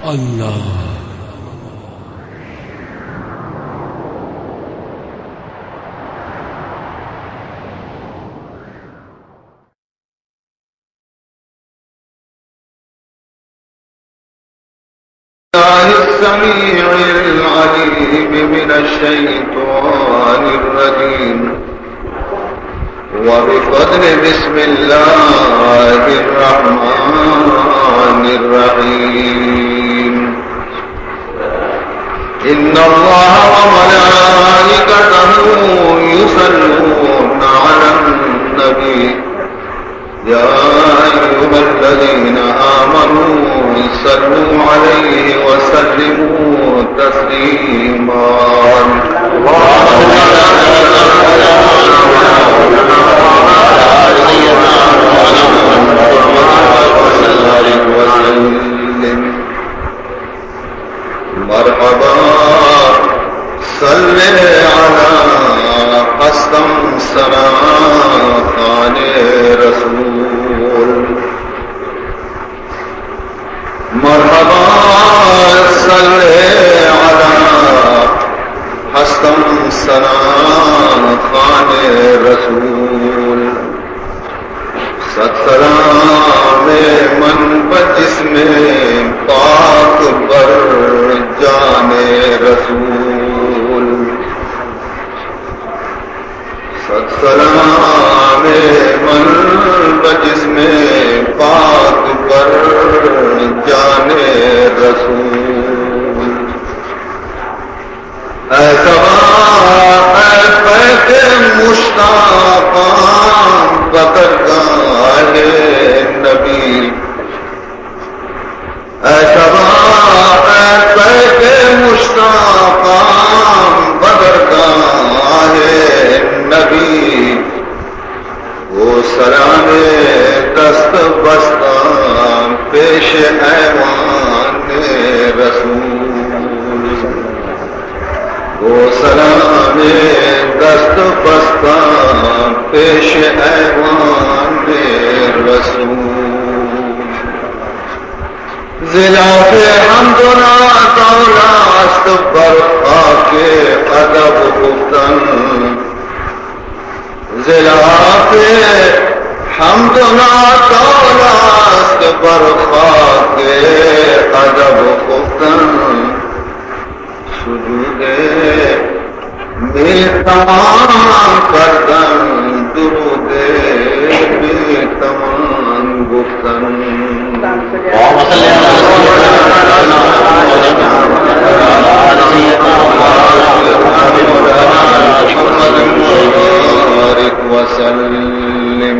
الله. الله السميع العليم من الشيطان الرجيم. وبفضل بسم الله الرحمن الرحيم. إن الله وملائكته يصلون على النبي. يا أيها الذين آمنوا صلوا عليه وسلموا تسليما. اللهم صل على سيدنا محمد وعلى آله وصحبه وسلم. مرحبا، صل على هستم ثنا خان رسول. مرحبا، صل على هستم ثنا خان رسول. صد سلام من بہ جسم پاک بر جان رسول. صد سلام من بہ جسم پاک بر جان رسول. اے صبا، اے پیک مشتاقاں بہ درگاہ نبی. اے صبا، اے پیک مشتاقاں بہ درگاہ نبی. گوں سلام دست بستاں پیش ایوان رسول. گوں سلام دست بستاں پیش ایوان رسول. ز لاف حمد و نعت اولی است بر خاک ادب گفتن. ز لاف حمد و نعت اولی است بر خاک ادب خفتن، سجود مہتوان کردن، درود مہتوان گفتن. اللهم صل على سيدنا محمد وعلى آل سيدنا محمد وبارك وسلم.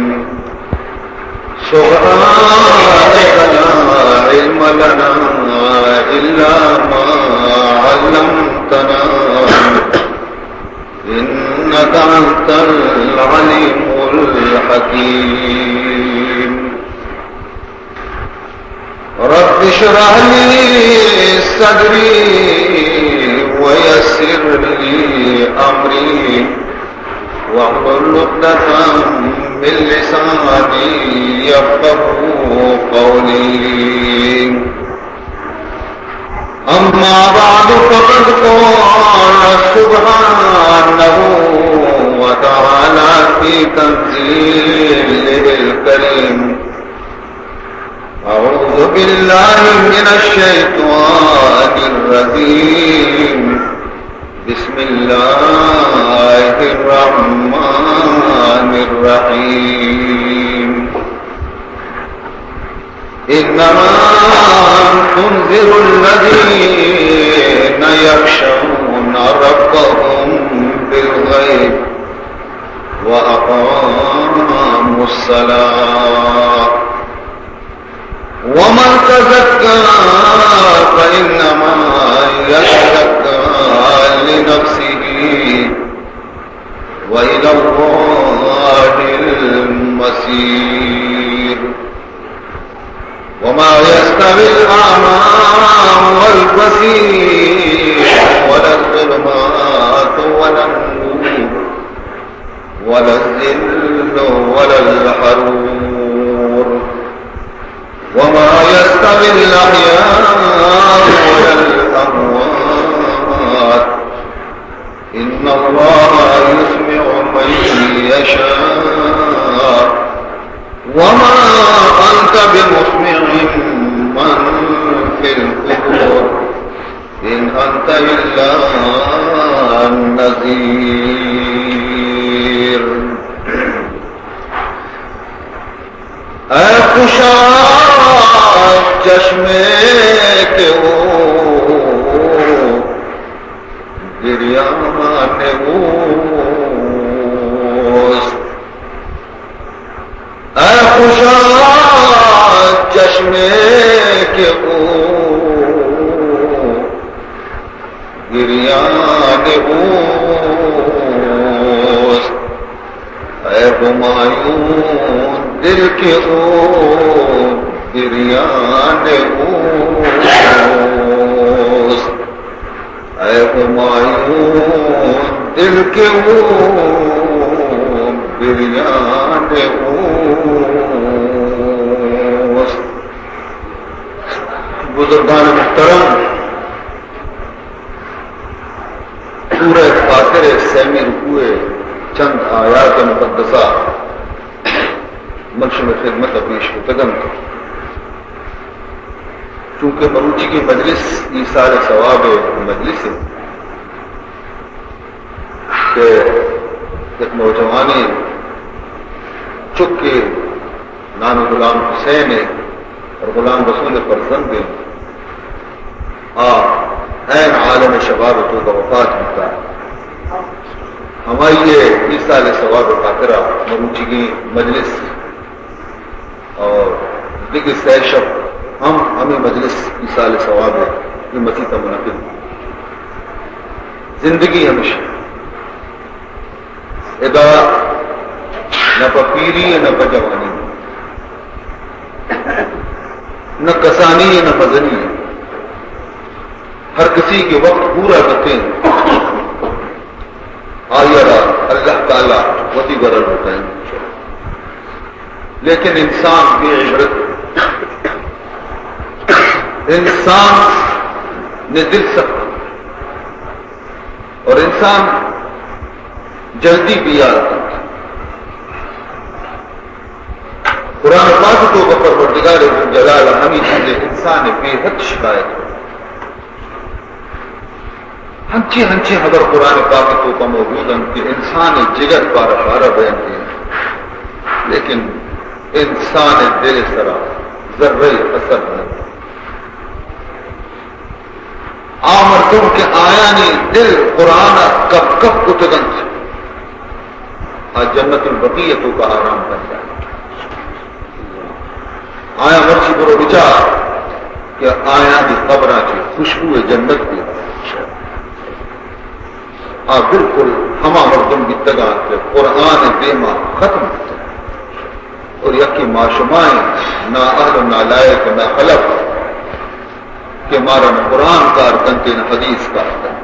سبحانك لا علم لنا إلا ما علمتنا إنك أنت العليم الحكيم. رب اشرح لي صدري ويسر لي أمري واحلل عقدة من لساني يفقهوا قولي. أما بعد، فقد قال سبحانه وتعالى في تنزيله الكريم: أعوذ بالله من الشيطان الرجيم. بسم الله الرحمن الرحيم. إنما تنذر الذين يخشون ربهم بالغيب وأقاموا الصلاة ومن تزكى فإنما يتزكى لنفسه وإلى الله المصير. وما يستوي الأعمى والبصير ولا الظلمات ولا النور ولا الظل ولا الحرور. أنت إلا نذير. اے خوشا چشمے کہ او گریان اوست. اے خوشا چشمے کہ او گریان اوست. اے ہمایون دل کہ او گریان اوست. اے ہمایون دل کہ او گریان اوست. بزرگان محترم، سورہ فاطر ءِ سیمی رکوع ءِ چند آیات مقدسہ من شمئے خدمت ءَ پیش کتگ اَنت، چونکہ مروچیگیں مجلس ایصال ثواب ءِ مجلس اِنت کہ یک نوجوانیں چکے نام غلام حسین ءِ اور غلام رسول ءِ فرزند اِنت. آ عین عالم شباب ءِ توکا وفات بوتا. ہمائی ءِ ایصال ثواب ءِ خاطرا مروچیگیں مجلس اور دگہ سئے شپ ہم ہمے مجلس ایصال ثواب ءِ اے مسیت ءَ منعقد بوت. زندگی ہمیش اِنت. ادا نہ پہ پیری ءَ نہ پہ جوانی، نہ کسانی ءَ نہ مزنی ءَ. ہر کسی کہ وقت پورا کتیں، آئی ءَ را اللہ تعالی وتی گورا لوٹائیں. لیکن انسان بے عبرت، انسان نے دل سخت اور انسان جلدی بیار کنت. قرآن پاک ءِ توکا پروردگار ذوالجلال ءَ ہمے چیز ءِ انسان ءِ بے حد شکایت کتگ. ہنچیں ہنچیں ہبر قرآن پاک ءِ توکا موجود اَنت کہ انسان ءِ جگر پارہ پارہ بینت، لیکن انسان ءِ دل ءِ سرا ذرہ اثر نہ اِنت. آ مردم کہ آیانی دل قرآن ءَ کپ کپ کتگ اَنت، آ جنت البقیع ءِ توکا آرام کنت. آیاں مرچی برو بچار کہ آیانی قبراں چہ خوشبو ءِ جنت بیت. آ بالکل ہما مردم بیتگ اَنت کہ قرآن ءِ دیما ختم بیتگ. اور یکے ما شما ایں، نا اہل و نالائق و نا خلف، کہ مارا نہ قرآن کار کنت نہ حدیث کار کنت.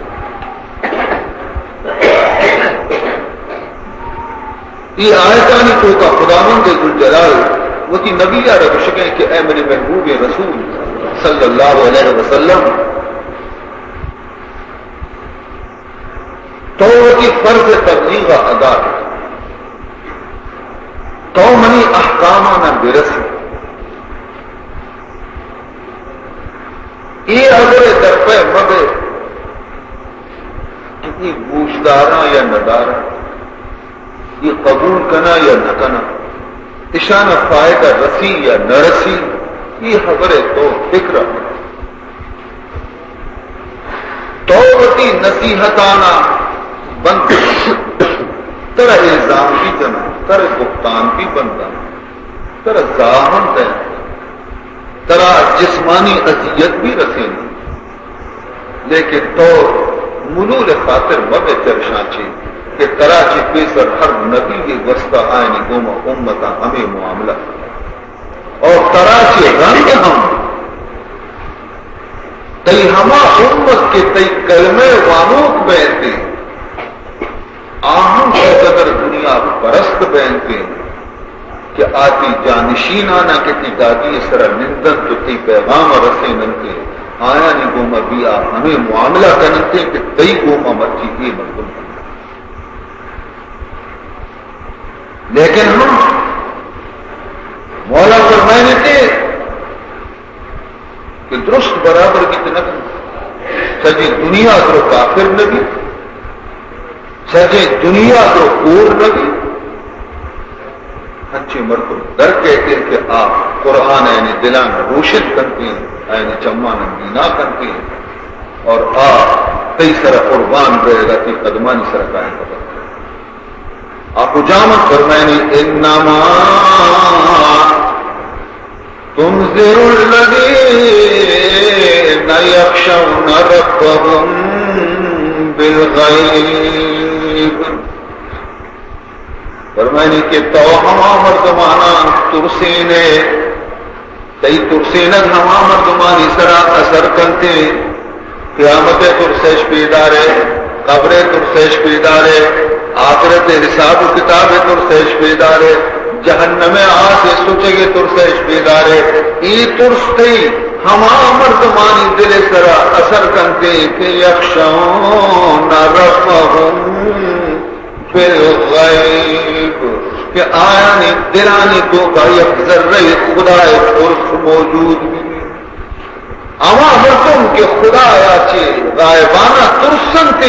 اے آیتانی توکا خداوند ذوالجلال وتی نبی ءَ را گوشگ ءَ کہ اے منی محبوب رسول صلی اللہ علیہ وسلم، تو وتی فرض تبلیغ ءَ ادا کن، تو منی احکاماں برس. اے ہبر ءِ درپہ مبے کہ اے گوشداراں یا نداراں، اے قبول کناں یا نہ کناں، اشانا فائدہ رسی یا نہ رسی، اے ہبر ءِ تو فکر ءَ مبے. تو وتی نصیحتانا بند کن، ترا الزام بھی جناں، ترا بہتان بھی بنداں، ترا زاہ ہم دئیں، ترا جسمانی اذیت بھی رسیناں، لیکن تو ملول خاطر مبے چرشاں چی کہ ترا چی پیسر ہر نبی گوستا آیانی گوما امتاں ہمے معاملہ. اور ترا چہ رند ہم تئی ہما امت کہ تئی کلمہ ءِ وانوک بینت، آ ہم اے قدر دنیا پرست بینت کہ آ تئی جانشینانا کہ تئی گادی ءِ سرا نندنت و تئی پیغام ءَ رسیننت، آیانی گوما بیا ہمے معاملہ کننت کہ تئی گوما مرچی اے مردم کننت. لیکن ہم مولا فرمائنتے کہ درست برابر بیت نہ کنت. سجی دنیا درو کافر نہ بی، سجی دنیا درو کور نہ بی۔ ہنچیں مردم در کئیت کہ آ قرآن آیانی دلان روشن کنت، آیانی چمان بینا کنت، اور آ تئی سر قربان رہیگا، تئی قدمانی سر قائم کنت۔ آ کجام؟ فرمائنی، انما تنذر الذين يخشون ربهم بالغيب۔ فرمائنی کہ تو ہما مردماناں ترسین ئے، تئی ترسینگ ہما مردمانی سرا اثر کنت، قیامت ءِ ترس اش پیدار ئے، قبر ءِ ترس اش پیدار ئے، آخرت ءِ حساب و کتاب ءِ ترس اش پیدار ئے، جہنم ءِ آس ءِ سچگ ءِ ترس اش پیدار ئے۔ اے ترس تئی ہما مردمانی دل ءِ سرا اثر کنت کہ یخشون ربهم بالغیب، کہ آیانی دلانی توکا یک ذرہ خدائے ترس موجود بی۔ ہما مردم کہ خدایا چہ غائبانہ ترسنت،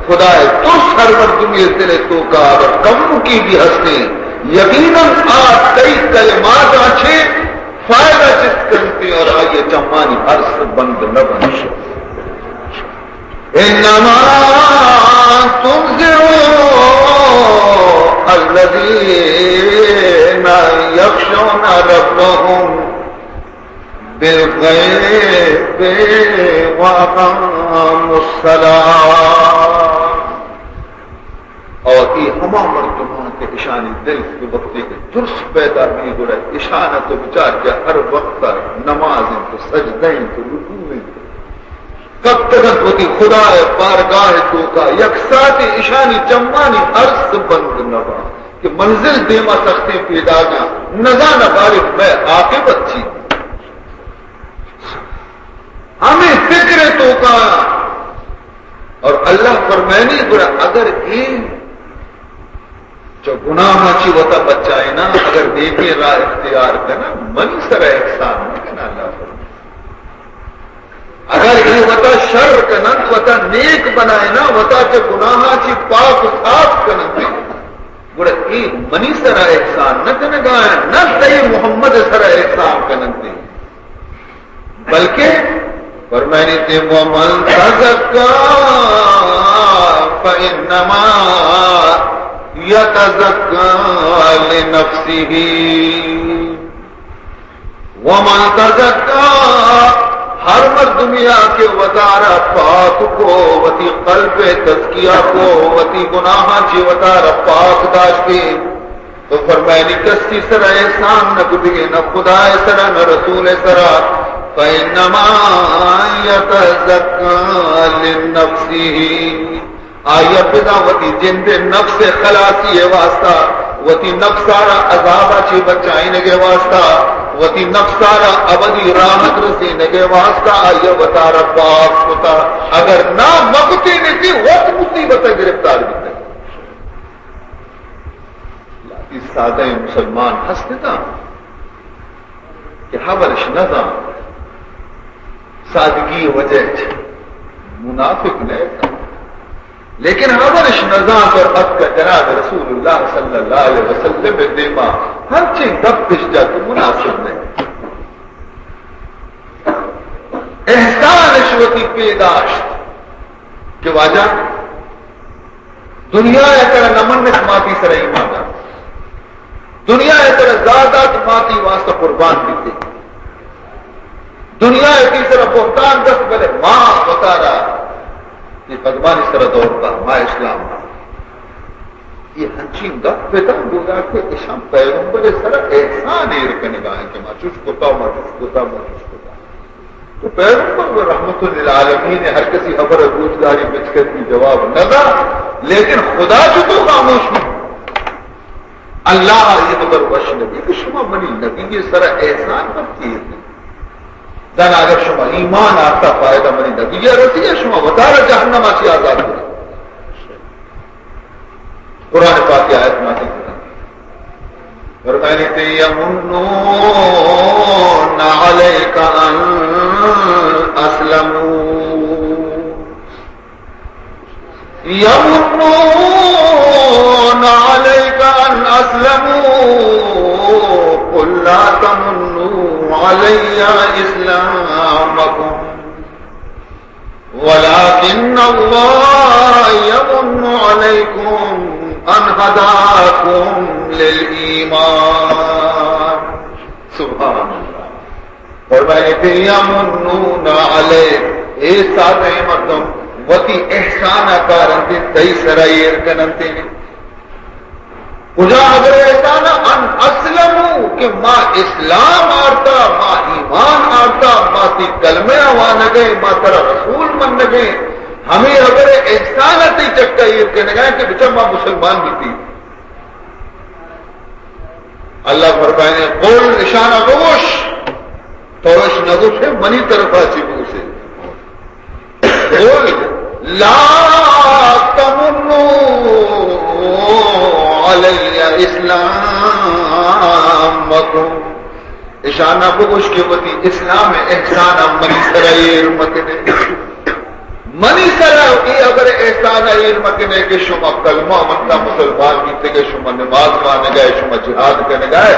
خدائے ترس ہر مردمی دل توکا اگر کمکی بی ہستیں، یقیناً آ تئی کلماتاں چہ فائدہ چست کنت اور آئی چمانی ارس بند نہ بنت۔ انما تنذر الذين يخشون ربهم بالغيب وأقاموا الصلاة۔ اور اے ہما مردمان کہ اشانی دل کہ وقتی کہ ترس پیدا بی، گڑا اشانا تو بچار کہ ہر وقت نماز انت، سجدہ انت، رکوع انت، کپتگ انت وتی خدا ءِ بارگاہ ءِ توکا، یک ساعتے اشانی چمانی ارس بند نہ باں کہ منزل دیما سختیں پیداگاں، نزاناں باریں مئے عاقبت چی۔ ہمے فکر ءِ توکا۔ اور اللہ فرمائنی، گڑا اگر اے چہ گناہاں چی وتا بچائیناں، اگر نیکیں راہ اختیار کناں، منی سر احسان نہ کناں، اللہ فرمائے۔ اگر اے وتا شر کناں، وتا نیک بنائیناں، وتا چہ گناہاں چی پاک و صاف کناں، گڑا اے منی سر احسان نہ کنگا، نہ تئی محمد سر احسان کننت۔ بلکہ فرمائنی تے، ومن تزکی فانما یتزکی لنفسه۔ ومن تزکی، ہر مردمیا کہ وتارا پاک کو، وتی قلب تزکیہ کو، وتی گناہاں چی وتارا پاک داشتی، تو فرمائنی، کسی سرا احسان نہ کتگی، نہ خدائے سرا، نہ رسول سرا۔ فانما یتزکی لنفسه، آئی بزاں وتی جند نفس خلاصی واسطہ، وتی نفسارا عذابا چی بچائینگ واسطہ، وتی نفسارا ابدی راحت رسینگ واسطہ آئی وتارا پاک کتا۔ اگر نا مکتی نتی، وت مصیبت گرفتار بیتا۔ لاتی سادہ مسلمان ہستتا کہ ہبرش نزان، سادگی وجہ چہ منافق نہ، لیکن ہبرش نزان تو اتک جناب رسول اللہ صلی اللہ علیہ وسلم دیما، ہنچیں گپش جا تو مناسب نہ۔ احسانش وتی پیداشت کہ واجہ دنیا ء ترا نہ منت، ما تی سر ایمان دار۔ دنیا ء ترا زاہ دات، ما تی واسطہ قربان بیتے۔ دنیا ء تی سر بہتان دست، بلے ما وتارا تی قدمانی سر دور دا، ما اسلام دا۔ یہ ہنچین گپ پتا گویا کہ اشان پیغمبر سر احسان ایر کنگا ہیں کہ ما چوش کتا، ما چوش کتا، ما چوش کتا۔ تو پیغمبر و رحمت للعالمین ہر کسی خبر گوش داری بچکن کی جواب نہ دا، لیکن خدا چو تو خاموش ہوں۔ اللہ یہ خبر وش نبی کہ شما منی نبی سر احسان پر کیے۔ دن اگر شما ایمان آتا فائدہ منی نبی رسی، شما وتارا جہنم آسی آزاد کرو۔ قرآن پاک کی آیت نازل کرتا۔ فرمائنی تے، یمنون علیک ان اسلموا۔ يمنون عليك أن أسلموا، قل لا تمنوا علي إسلامكم، ولكن الله يمن عليكم أن هداكم للإيمان. سبحان الله. فرمائے کہ یمنون علیک، اے سادہ مردم وتی احسان کارنتے، تئی سرا ایر کننتے۔ کجا اگر احسان؟ ان اسلموا، کہ ما اسلام آرتا، ما ایمان آرتا، ما تی کلمہ وانگے، ما ترا رسول منگے، ہمیں اگر احسان تی چکا ایر کنگا کہ بچا ما مسلمان بیتی۔ اللہ فرمائنے، قل، اشانا بگوش، تو اش نگوشے، منی طرفا چی بگوشے۔ قل لا تمنوا علی اسلامکم، اشانا بگوش کہ وتی اسلام احسان منی سرا ایر مکنے۔ منی سرا اے اگر احسان ایر مکنے کہ شما کلمہ منتا مسلمان بیتگے، شما نماز وانگے، شما جہاد کنگے،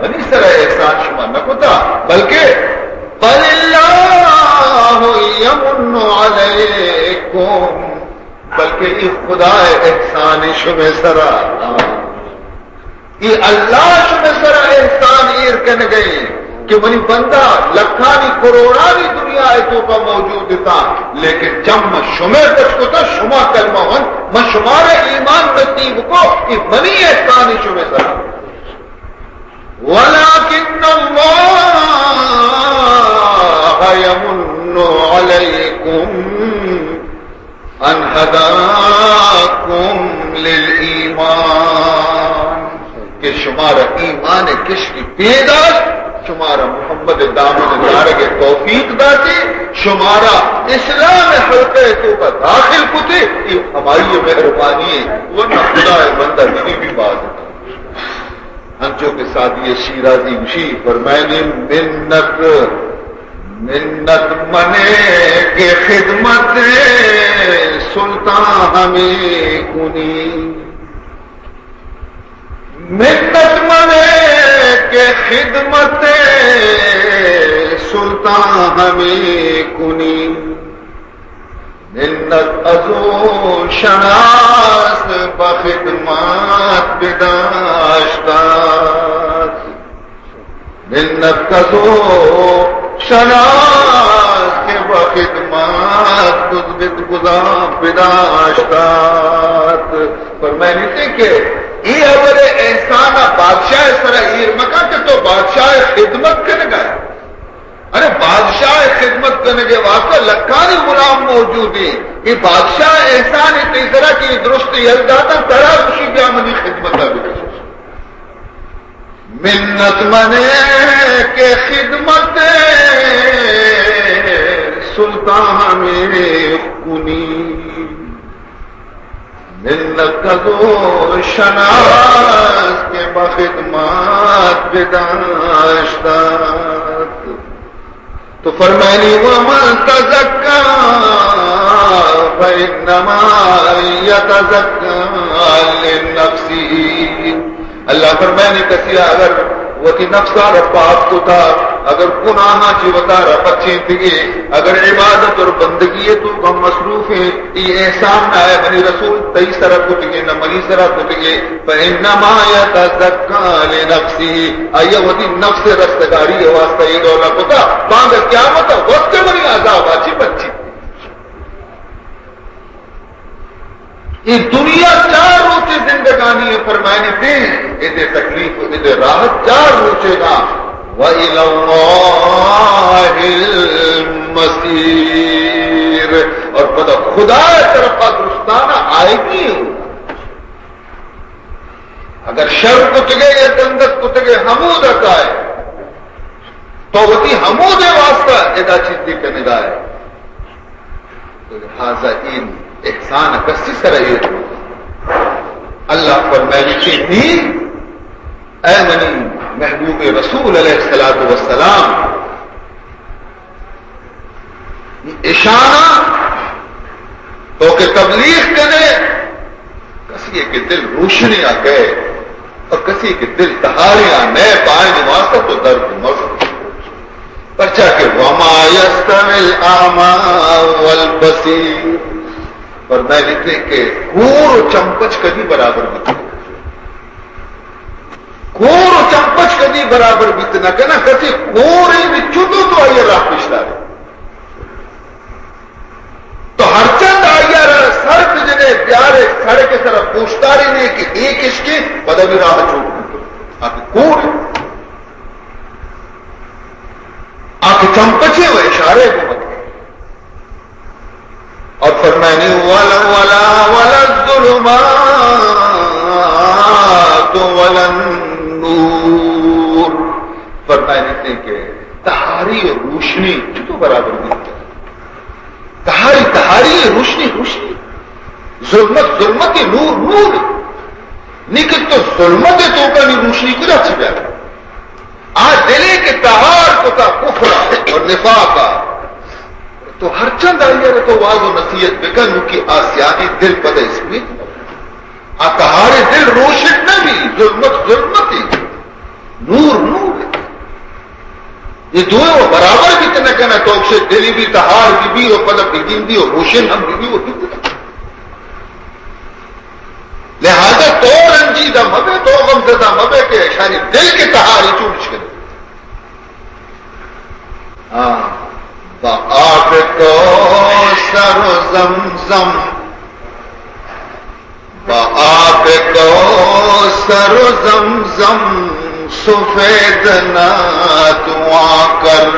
منی سرا احسان شما نکتا، بلکہ بل اللہ یمن علیکم، بلکہ اے خدا احسان شمے سرا۔ اے اللہ شمے سرا احسان ایر کنگے کہ منی بندہ لکھانی کروڑانی دنیا ء توکا موجود اتاں، لیکن چم من شمے پچ کتا، شما کلمہ ونت، من شمارا ایمان نصیب کو، اے منی احسان شمے سرا۔ ولکن اللہ یمن علیکم ان ہداکم للایمان، کہ شمارا ایمان کشکی پیداشت، شمارا محمد دامن دارگ توفیق داتے، شمارا اسلام حلقہ توکا داخل کتے، یہ ہماری مہربانی ہے، ورنہ خدا بندہ کسی بھی باز۔ انچو کہ سعدی شیرازی گوشی، فرمائنی، منت، منت منے کہ خدمت سلطان ہمیں کنی۔ منت منے کہ خدمت سلطان ہمیں کنی۔ منت از او شناس بہ خدمت بداشتات۔ منت از او شناس کہ بہ خدمت بزگت گزاں بداشتات۔ فرمائنیتے کہ اے ہبر احسان بادشاہ سرا ایر مکن کہ تو بادشاہ خدمت کنگا۔ ارے بادشاہ خدمت کنگے واسطہ لکھانی غلام موجود ہیں۔ یہ بادشاہ احسان تئی سرا کہ درست یل داتا، ترا خوشی بیا منی خدمت بکش۔ منت منے کہ خدمت سلطان ہمیں کنی۔ منت از او شناس کہ بہ خدمت بداشتات۔ تو فرمائنی، ومن تزکی فانما یتزکی لنفسه۔ اللہ فرمائنی، کسی اگر وتی نفسا را پاک کتا، اگر گناہاں چی وتا را بچینتگے، اگر عبادت اور بندگی توکا مصروف ہیں، ای احسان نہ ہے منی رسول تئی سرا کتگے، نہ منی سرا کتگے، فانما یتزکی لنفسه، آیا وتی نفس رستگاری واسطہ یہ ڈولا کتا، بانگ قیامت وقت منی عذاب آچی بچی۔ اے دنیا چار روچے زندگانی ہے، فرمائنی دے، ادے تکلیف، ادے راحت چار روچے گا۔ وإلى الله المصير، اور پدا خدا طرف درستانا آئیگی ہو۔ اگر شر کتگے یا گندگ کتگے ہمودا کائے، تو وتی ہمودے واسطہ ادا چیزی کنگائے۔ تو لہذا این احسان کسی سر ایت۔ اللہ فرمائے کہ نی، اے منی محبوب رسول علیہ الصلوۃ والسلام، اشانا تو کہ تبلیغ کنے، کہ دل روشنی ءَ کئے اور کسی کہ دل تہارے ءَ نئے پائے نماز کا تو درد مر۔ پرچا کہ وما یستوی الاعمی والبصیر، فرمائیتے کہ کور و چمپچ کدی برابر بیت نہ کن۔ کور و چمپچ کدی برابر بیت نہ کن۔ کسی کورے بھی چتو تو آئی راہ پیش دارے۔ تو ہرچند آئی ءَ را سر بجنے، بیارے، سڑک ءِ سرا پوشدارے نے کہ اے کشکے، پدا بھی راہ چھوڑ۔ آ کہ کور، آ کہ چمپچے و اشارے کو مت۔ اور فرمائنی، ولا، ولا، ولا الظلمات ولا النور۔ فرمائنی کہ تہاری و روشنی چتو برابر بیت؟ تہاری، تہاری، روشنی، روشنی۔ ظلمت، ظلمت، نور، نور۔ لیکن تو ظلمت ءِ توکا نی روشنی کجا چہ بیار؟ آ دلے کہ تہار کتا کفر ءَ و نفاق ءَ، تو ہرچند آئی ءَ را تو واز و نصیحت بکن، نوکی آ سیاہیں دل پدا اسپیت نہ۔ آ تہاریں دل روشن نہ بی، ظلمت ظلمتے، نور نورے۔ اے دوئیں و برابر بیت نہ کن۔ تو گشے دلی بھی تہار بی بی و پدا بگندی و روشن ہم بی بی و بیت نہ۔ لہذا تو رنجیدہ مبے، تو غمزدہ مبے کہ اشانی دل کہ تہاری چوڑش کنے۔ ہاں، بآب کوثر و زمزم، بآب کوثر و زمزم سفید نہ تو آ کر۔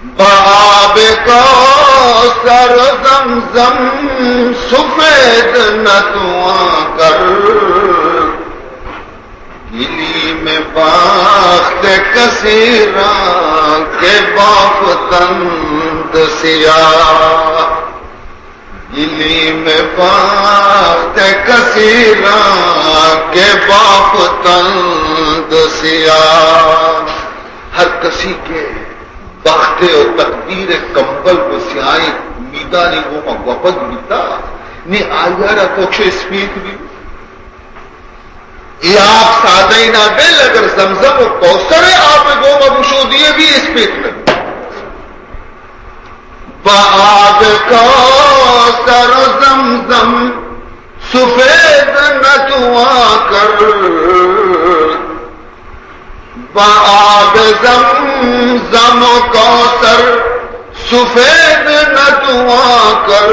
بآب کوثر زمزم سفید نتواں کر، گلیم بخت کثیراں کہ بافتند سیاہ۔ گلیم بخت کثیراں کہ بافتند سیاہ۔ ہر کسی کہ بخت و تقدیر کمبل و سیاہیں امیدانی گوما گوپگ بیتا، نی آئی ءَ را تو چے اسپیت بی؟ اے آپ سادہ ہی نہ بل، اگر زمزم و کوثر آپ گوما گشودیے بھی اسپیت نہ بی۔ بآب کوثر زمزم سفید نتواں کر، بآب زمزم و کوثر سفید نتواں کر،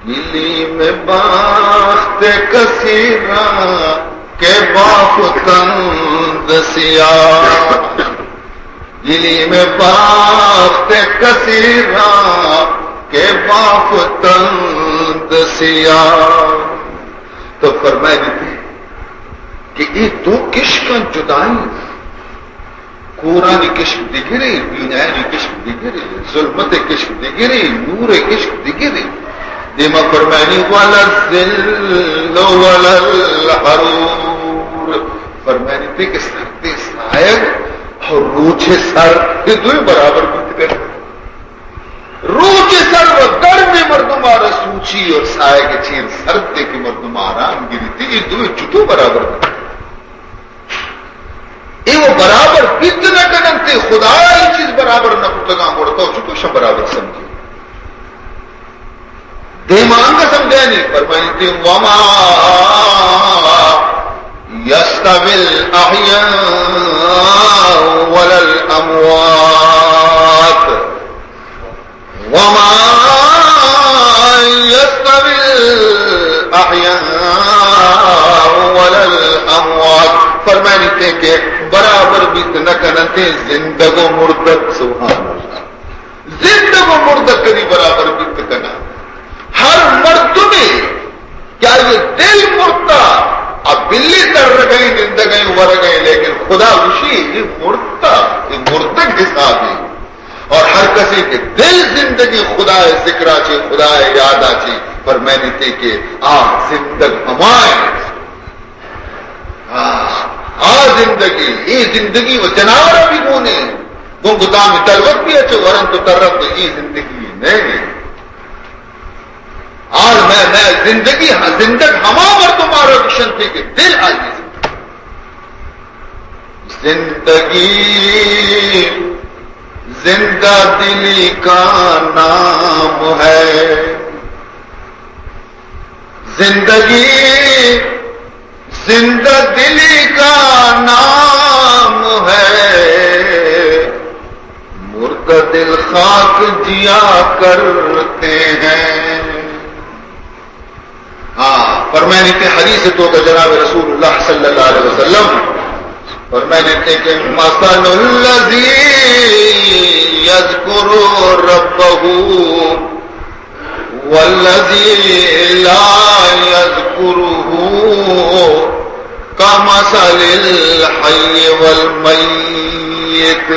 گلیم بخت کثیراں کہ بافتند سیاہ۔ گلیم بخت کثیراں کہ بافتند سیاہ۔ تو فرمائے دیتے کہ اے دو کشکاں جدائی، کورانی کشک دگرے، بینایانی کشک دگرے، ظلمت کشک دگرے، نور کشک دگرے۔ دیما فرمائنی، ولا الظل ولا الحرور۔ فرمائنی تے کہ سردیں سایگ اور روچے سر، یہ دوئیں برابر بیت کن۔ روچے سر و گرمیں مردم آرا سوچی اور سایگ چیر سردے کہ مردم آرام گریتی، یہ دوئیں چتو برابر بیت؟ اے و برابر بیت نہ کننت، خدا ای چیز برابر نہ کتگاں، گڑا تو چتو شہ برابر سمجھے؟ دیما انگا سمجھانی، فرمائنی تے، وما یستوی الاحیاء ولا الاموات۔ وما یستوی الاحیاء ولا الاموات۔ فرمائنی تے کہ برابر بیت نہ کننت زندگ و مردگ۔ سبحان اللہ۔ زندگ و مردگ کدی برابر بیت کناں؟ ہر مردمے کہ آئی دل مرتا، آ بلی ترگئیں، نندگئیں، ورگئیں، لیکن خدا گوشی، اے مرتا، اے مردگ حسابی۔ اور ہر کسی کہ دل زندگی خدا ذکرا چے، خدا یادا چے، فرمائنی تے کہ آ زندگ ہمائیں۔ آ، آ زندگی، اے زندگی و جناور بھی گونے، گوں گدام تلوت بھی اچو ورن تو ترت تو اے زندگی نہیں۔ آ، مئے، مئے زندگی، زندگ ہما مردم آرا گشنتی کہ دل آئی زندگ۔ زندگی زندہ دلی کا نام ہے۔ زندگی زندہ دلی کا نام ہے، مردہ دل خاک جیا کرتے ہیں۔ ہاں، فرمائنی تے حدیث توکا جناب رسول اللہ صلی اللہ علیہ وسلم فرمائنی تے کہ مثل الذی یذکر ربہ والذی لا یذکرہ کمثل الحی والمیت۔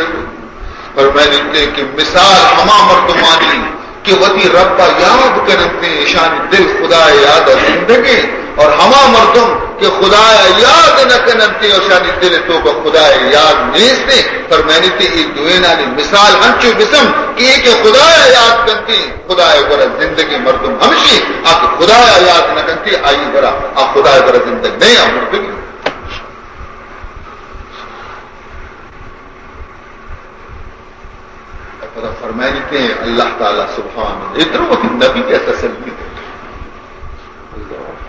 فرمائنی تے کہ مثال ہما مردمانی کہ وتی رب ء یاد کننتے، اشانی دل خدا ء یاد ء زندگیں، اور ہما مردم کہ خدا ء یاد نہ کننتے، اشانی دل ء توک ء خدا ء یاد نیستیں۔ فرمائنی تے اے دوئینانی مثال انچو بسم کہ اے کہ خدا ء یاد کنتے، خدا ء گورا زندگیں مردم ہمشی، آ کہ خدا ء یاد نہ کنتے، آئی گورا، آ خدا ء گورا زندگ نہیں، آ مردگی۔ پدا فرمائنی تے اللہ تعالی سبحانہ، اے درو وتی نبی ء تسلی دے۔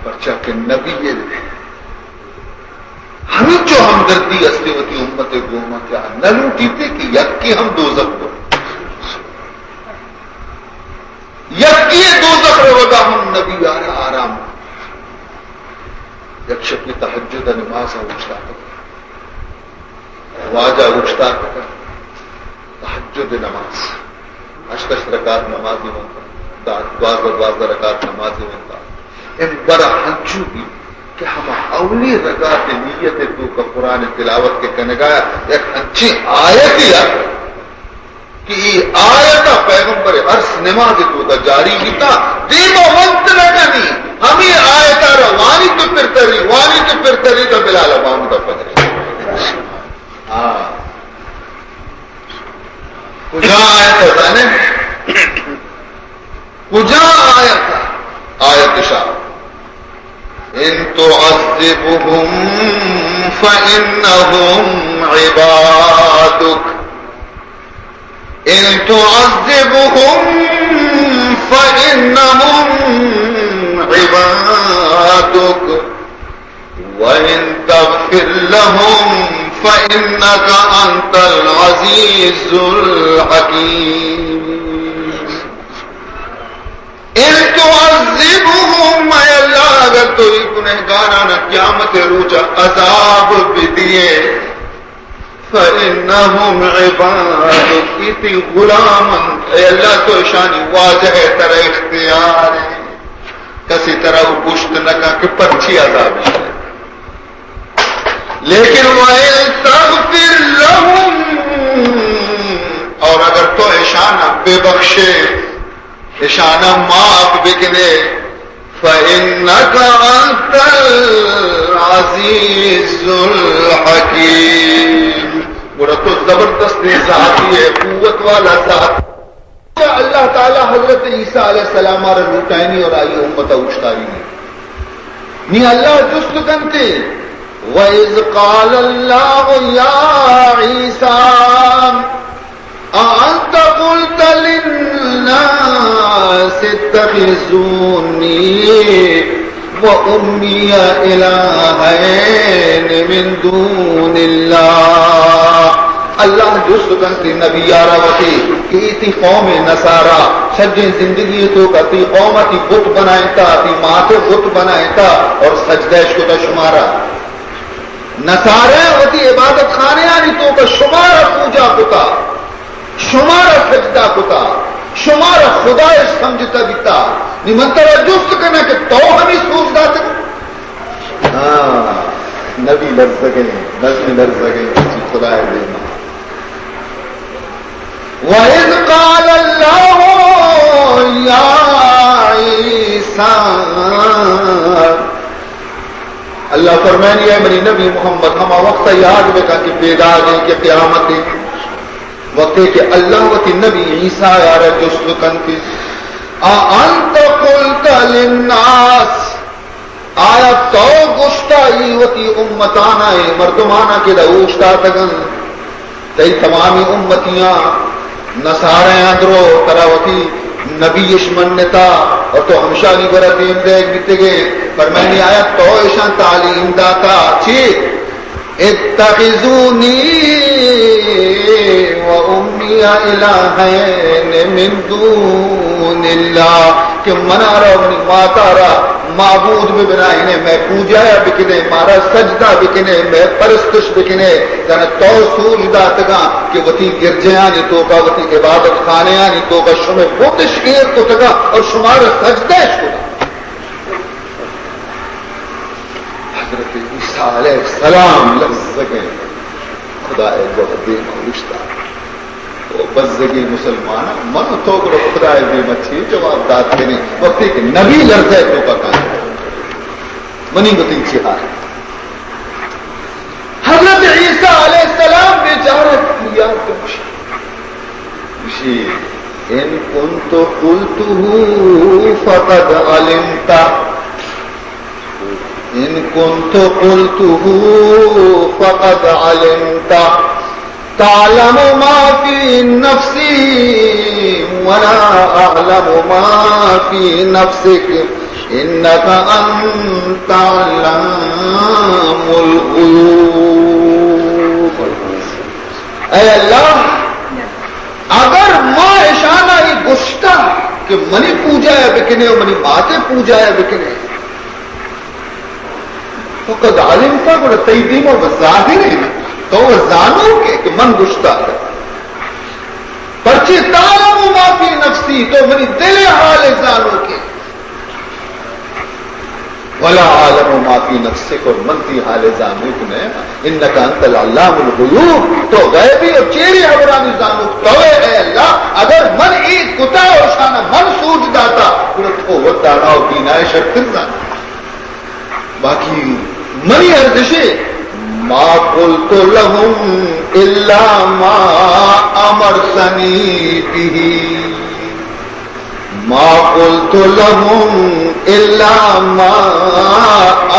پرچا کہ نبی ء ہمینچو ہمدردی استے وتی امت ء گوما کہ آ نہ لوٹیتے کہ یکے ہم دوزخ بو۔ یکے دوزخ روگا ہم نبی آرا آرام۔ یک شپی تہجد ء نماز ء اوشتاتگ۔ واجہ اوشتاتگ، تہجد نماز، ہشت ہشت رکعت نمازی وانتا، دا-، دوازدہ دوازدہ رکعت نمازی وانتا۔ اے برا ہنچو بی کہ ہما اولی رکعت نیت توکا قرآن تلاوت کے کنگا یک ہنچیں آیتی ات کہ ای آیت پیغمبر عرص نماز توکا جاری بیتا، دیما ونت نہ کنی، ہمیں آیت را وانی تو پرتری، وانی تو پرتری تو بلال بانگ دا پدری۔ ہاں۔ کجا آیت زانے؟ کجا آیت؟ آیت شاہ۔ ان تعذبهم فإنهم عبادك۔ ان تعذبهم فإنهم عبادك وإن تغفر لهم فإنك أنت العزيز الحكيم۔ ان تعذبهم، اے اللہ، اگر تو ای گنہگارانا قیامت روچا عذاب بدیے، فإنهم عبادك، ای تی غلام انت، اے اللہ تو اشانی واجہ ئے، ترا اختیار ہے، کسی ترا او گوشت نہ کن کہ پرچی عذاب ہے۔ لیکن وإن تغفر لهم، اور اگر تو اشانا ببخشے، اشانا معاف بکنے، فإنك أنت العزيز الحكيم۔ گڑا تو زبردست ذاتی ہے، قوت والا ذات۔ اللہ تعالی حضرت عیسیٰ علیہ السلام آرا لوٹائنی اور آئی امت اوشتاری۔ نی اللہ جست کنتے، وإذ قال الله يا عيسى أأنت قلت للناس اتخذوني وأمي إلهين من دون الله۔ اللہ جست کنت نبی آرا وتی کہ ای تی قوم نصارا سجیں زندگی توکا تی قوم تی بت بنائینتا، تی مات بت بنائینتا اور سجدہ اش کتا شمارا۔ نصارا وتی عبادت خانیانی توکا شمارا پوجا کتا، شمارا سجدہ کتا، شمارا خدایش سمجھتا بیتا۔ نی من ترا جست کناں کہ تو ہمے سوج داتگ؟ ہاں، نبی لرزگیں، نبی لرزگیں، چی خدای دیما۔ وَإِذْ قَالَ اللَّهُ يَا عِيسَى، اللہ فرمائنی، اے منی نبی محمد، ہما وقت یاد بکن کہ پیداگیں کہ قیامت ہے، وقتے کہ اللہ وتی نبی عیسیٰ آرا جست کنت، أأنت قلت للناس، آیا تو گوشتا ای وتی امتانا، ای مردمانا کہ دا اوشتاتگن، تئی تمامی امتیاں نصاریاں درو ترا وتی نبی اش منتا اور تو ہمشانی گورا دیم دیگ بیتگے؟ فرمائنی، آیا تو اشان تعلیم داتا چی؟ اتخذونی و امی الہین من دون اللہ، کہ منا را و منی ماتا را معبود بہ بنائینے، مئے پوجایا بکنے، مارا سجدہ بکنے، مئے پرستش بکنے۔ تانا تو سوج داتگاں کہ وتی گرجیانی توکا، وتی عبادت خانیانی توکا شمے بت اش ایر کتگاں اور شمارا سجدہ اش کتگاں۔ حضرت عیسیٰ علیہ السلام لرزگیں خدائے گور دیما اوشتا۔ او بزگیں مسلماناں، من و تو گڑا خدائے دیما چی جواب دات کنیں، وقتی کہ نبی لرزے توکا کائیں؟ منی وتی چی حال؟ حضرت عیسیٰ علیہ السلام بیچارہ فریاد کش، گوشی، ان کنت قلته فقد علمته، ان کنت قلته فقد علمته، تعلم ما في نفسي ولا أعلم ما في نفسك، إنك أنت علام الغيوب۔ اے اللہ، اگر ما اشانا ای گشتا کہ منی پوجایا بکنے و منی ماتے پوجایا بکنے، فقد علمت، گڑا تئی دیما و ظاہر ہے، تو و زانوکے کہ من گشتا۔ پرچے؟ تعلم ما فی نفسی، تو منی دل حال زانوکے۔ ولا اعلم ما فی نفسک، اور من تئی حال زانوک نہ آں۔ انک انت العلام الغیوب، تو غیبی اور چیری حبرانی زانوک تو ئے۔ اے اللہ، اگر من اے کتا اور شانا من سوج داتا، گڑا تو وت دانا و بینا ئے، شرتر زانا۔ باقی منی عرض اش، ما قلت لهم الا ما امرتنی به، ما قلت لهم الا ما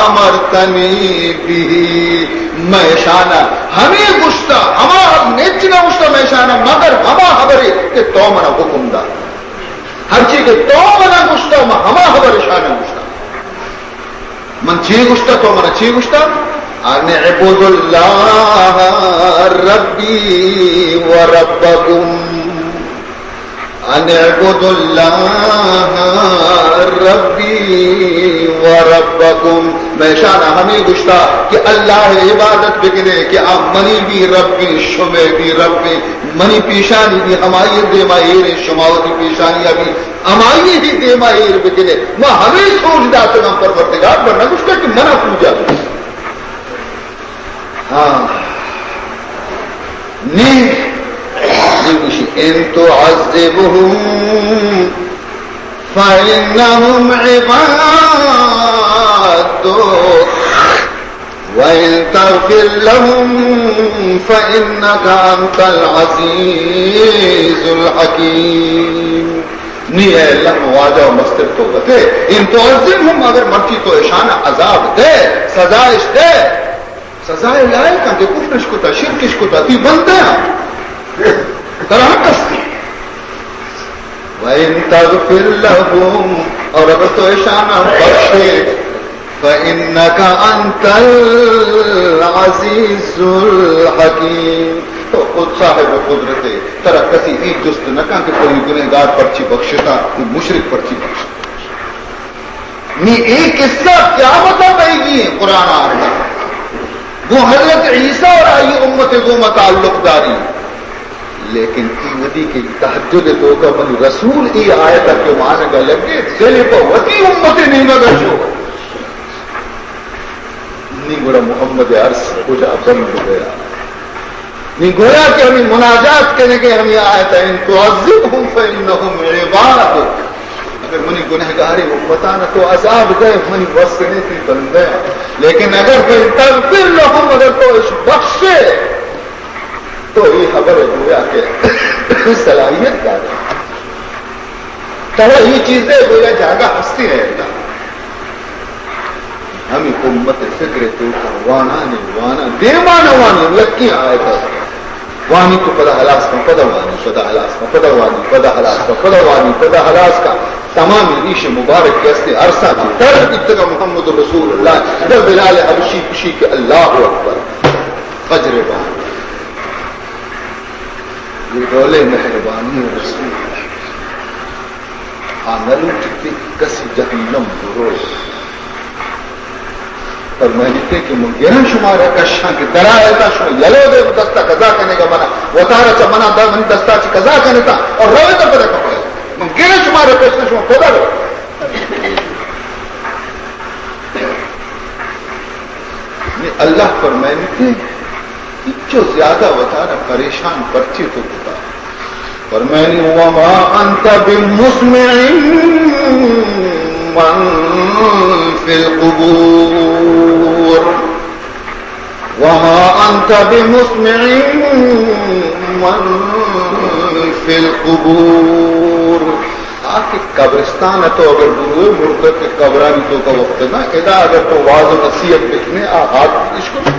امرتنی به، مئے شانا ہمے گشتا، ہما ہچ نہ گشتا مئے شانا مگر ہما حبرے کہ تو منا حکم دات۔ ہرچی کہ تو منا گشتا، من ہما حبر شانا گشتا۔ من چی گشتا، تو منا چی گشتا؟ ان اعبدوا اللہ ربی و ربکم۔ ان اعبدوا اللہ ربی و ربکم۔ مئے شانا ہمے گشتا کہ اللہ عبادت بکنے کہ آ منی بھی رب بی، شمے بھی رب بی، منی پیشانی بھی ہمائی دیما ایر، شما وتی پیشانی بھی ہمائی ہی دیما ایر بکنے۔ ما ہمے سوج داتگاں پروردگار، بر نہ گشتا کہ منا پوجا بکنے۔ ہاں۔ نی، نی گوشی، ان تعذبهم فإنهم عبادك وإن تغفر لهم فإنك أنت العزيز الحكيم۔ نی اے اللہ واجہ و مستر تو بتے، ان تعذبهم، اگر مرچی تو اشان عذاب دے، سزا اش دے، سزا لائق ہیں کہ کفر اش کتا، شرک اش کتا، تی بندہ ہیں۔ ترا حق است۔ وَإِن تَغْفِرْ لَهُمْ، اور اگر تو اشانا بخشے، فَإِنَّكَ أَنْتَ الْعَزِيزُ الْحَكِيمُ، تو خود صاحب قدرت ہے، ترا کسی ای جست نہ کن کہ کوئی گنہگار پرچی بخشتا، کوئی مشرک پرچی بخشتا۔ نی اے قصہ قیامت ء بئیگی ہیں قرآن آرگا۔ گوں حضرت عیسیٰ اور آئی امت گوما تعلق داری۔ لیکن ای ودی کہ تہجد توکا منی رسول ای آیت کہ مانگا لگے، دل پہ وتی امت نیمگا شو۔ نی گڑا محمد عرض کجا بند گیا؟ نی گویا کہ ہمیں مناجات کرنے کے ہمیں آیت ہے، ان تعذبهم فإنهم عبادك۔ اگر منی گنہگاریں امتان تو عذاب دے، منی وس نے تی بندے۔ لیکن اگر فإن تغفر لهم، اگر تو اش بخشے، تو یہ خبر ہے گویا کہ صلاحیت دارے۔ ترا اے چیزے گویا جاگہ ہستی ہے اللہ۔ ہمیں امت فکر توکا وانانی وانا، دیمانا وانان، یکیں آیت است۔ وانی تو پدا ہلاس کن، پدا وانی، پدا ہلاس کن، پدا وانی، پدا ہلاس کن، پدا وانی، پدا ہلاس کن۔ تمامی ریش مبارک کہ ہستی عرصہ چی تر بیتگا محمد رسول اللہ، در بلال حبشی کشی کہ اللہ اکبر۔ فجر بان۔ یہ ڈولے مہربانی رسول اللہ۔ آ نہ لوٹیت کہ کسی جہنم برو۔ فرمائیتے کہ من گراں شمارا کشاں کہ درائے تا شما یلو دے دستا قضا کنے گا منا، وتارا چا منا دا منی دستا چی قضا کنے تا اور روے تا پدا کپڑے۔ من گراں شمارا کشاں شما پدا رو۔ نی اللہ فرمائیتے، اچو زیادہ وتارا پریشان پرچے تو کتا۔ فرمائنی، وما انت بمسمع من فی القبور، وما انت بمسمع من فی القبور۔ آ کہ قبرستان تو اگر بروے، مردگ کہ قبرانی توکا وپتگاں، ادا اگر تو واز و نصیحت بکنے، آ ہاتھ اشکن۔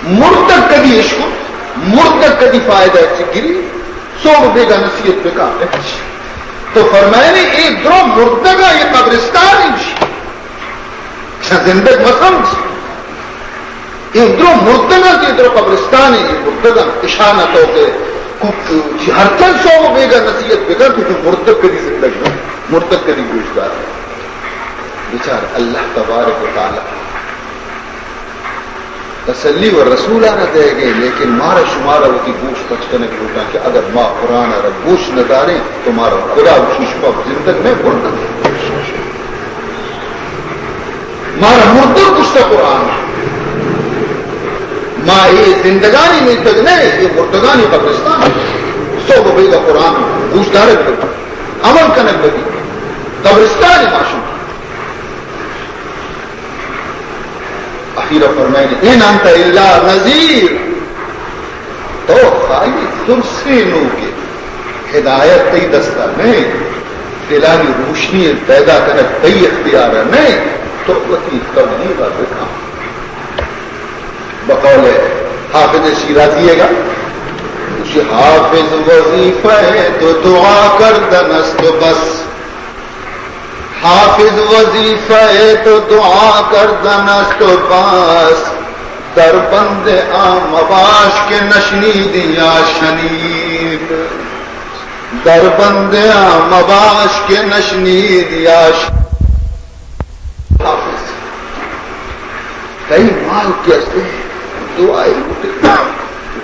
مردگ کدی اشکن، مردگ کدی فائدہ چی گری، سوب بیگا نصیحت بکا۔ تو فرمائنے، اے درو مردگا، اے قبرستان ہی چہ زندگ مسمج۔ اے درو مردگاں کہ اے درو قبرستان اے، اے مردگاں اشانہ تو کہ کوک چی ہر چند سوب بیگا نصیحت بکن تو مردگ کدی زندگ نہ، مردگ کدی گوش دار۔ بچار اللہ تبارک و تعالی تسلی و رسول آنا دے گئے، لیکن مارا شمارا وتی گوش پچ کنگ لوٹاں کہ اگر ما قرآن را گوش نہ داریں تو مارا خدا گوشی شما زندگ نہ مردگ۔ مارا مردگ گوشتا قرآن۔ ما اے زندگانی میتگ نہ، اے مردگانی قبرستان۔ سوب بیگا قرآن گوش دارگ بگی، عمل کنگ بگی، قبرستان ما شما۔ اخیرا فرمائنی، ان انت الا نذیر، تو خالی ترسینوکے، ہدایت تئی دستا نئے، دلانی روشنی پیدا کنگ تئی اختیارا نئے، تو وتی تبلیغا بکن۔ بقول حافظ شیرازی ئیگا، گوشی، حافظ وظیفہ تو دعا کردن است و بس۔ حافظ وظیفہ تو دعا کردن است و بس، در بند آ مباش کہ نشنید یا شنید، در بند آ مباش کہ نشنید یا شنید۔ حافظ، تئی مال کہ استے، دعائے لوٹے،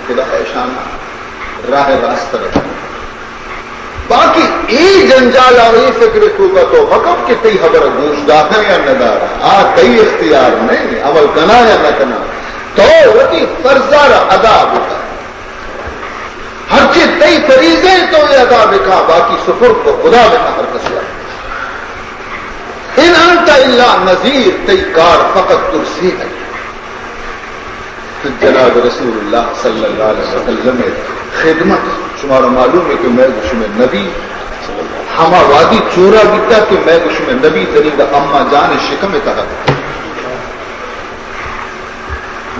خدا اشانا راہ راست رکھنا۔ باقی اے جنجال ء اے فکر ء توکا تو مکن کہ تئی ہبر ء گوش داتاں یا نہ داراں، آ تئی اختیار نہ، عمل کناں یا نہ کناں، تو وتی فرض ء را ادا بکن۔ ہرچی تئی فریضہ ء تو ادا بکن، باقی سپرد پہ خدا بکن ہر کسی ء۔ ان انت الا نذیر، تئی کار فقط ترسینگ ء۔ جناب رسول اللہ صلی اللہ علیہ وسلم ء خدمت، شمارا معلوم ہے کہ مئے گو شمئے نبی ہما وہدی چورا بیتا کہ مئے گو شمئے نبی دنیگا اما جان ء شکم ء تہا،